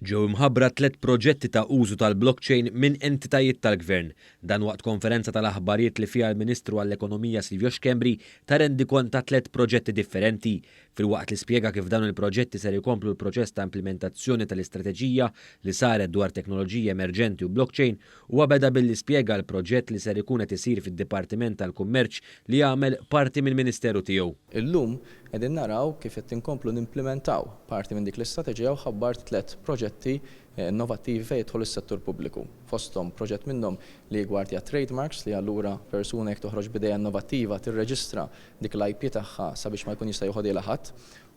Ġew imħabbra tlett proġetti ta' użu tal-blockchain minn entitajiet tal-Gvern. Dan waqt konferenza tal-aħbarijiet li fiha l-Ministru għall-Ekonomija Silvio Schembri ta rendikont ta' tlett proġetti differenti. Filwaqt li spjega kif dawn il-proġetti ser ikomplu l-proċess ta' implimentazzjoni tal-istrateġija li saret dwar teknoloġiji emerġenti u blockchain, huwa beda billi spjega l-proġett li ser ikun qed isir fid-Dipartiment tal-Kummerċ li jagħmel parti mill-Ministeru tiegħu. Illum qegħdin naraw kif qed inkomplu nimplimentaw parti minn dik l-istrateġija u ħabbart tlett proġetti innovattivi fejn jidħol is-settur pubbliku. Fosthom proġett minnhom li jigwardja trademarks li allura persuna jekk toħroġ b'idea innovattiva tirreġistra dik l-IP tagħha sabiex ma jkun jista' joħodhielha ħadd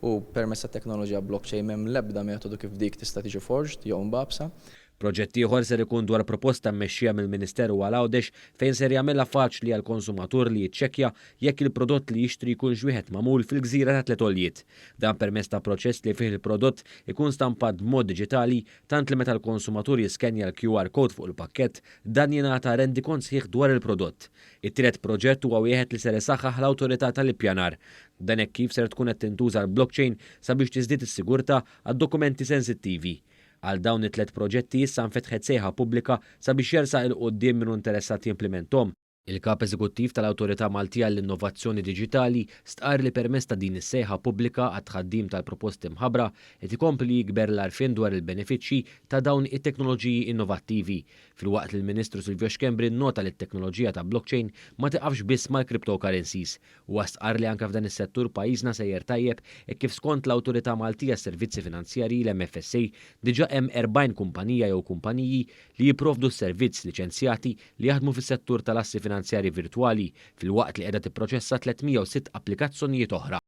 u permezz tat-teknoloġija blockchain m'hemm l-ebda metodu kif dik tista' tiġi forged jew mbagħbsa. Proġett ieħor ser ikun dwar proposta mmexxija mill-Ministeru għal Għawdex fejn ser jagħmilha faċli għall-konsumatur li jiċċekkja jekk il-prodott li jixtri jkunx wieħed magħmul fil-gżira ta' Tliet Għoljiet. Dan permezz ta' proċess li fih il-prodott ikun stampat b'mod diġitali tant li meta l-konsumatur jiskenja l-QR code fuq il-pakkett, dan jingħata rendikont sħiħ dwar il-prodott. It-tielet proġett huwa wieħed li ser isaħħaħ l-Awtorità tal-Ippjanar. Dan hekk kif ser tkun qed tintuża l-blockchain sabiex tiżdied is-sigurtà għad-dokumenti sensittivi. Għal dawn it-tlett proġetti issa nfetħet sejħa pubblika sabiex jersaq 'il quddiem min hu interessat jimplimenthom. Il-Kap Eżekuttiv tal-Awtorità Maltija għall-Innovazzjoni Diġitali stqarr li permezz ta' din is-sejħa pubblika għat-tħaddim tal-proposti mħabbra qed ikompli jikber l-għarfien dwar il-benefiċċji ta' dawn it-teknoloġiji innovattivi filwaqt li l-Ministru Silvio Schembri nnota li t-teknoloġija ta' blockchain ma tiqafx biss mal-cryptocurrencies. Huwa stqarr li anke f'dan is-settur pajjiżna sejjer tajjeb hekk kif skont l-Awtorità Maltija għas-Servizzi Finanzjarji, l-MFSA, diġà hemm 40 kumpanija jew kumpaniji li jipprovdu s-servizz liċenzjati li jaħdmu fis-settur tal-assi finanzjarji virtwali filwaqt li qiegħda tipproċessa 306 applikazzonijiet oħra.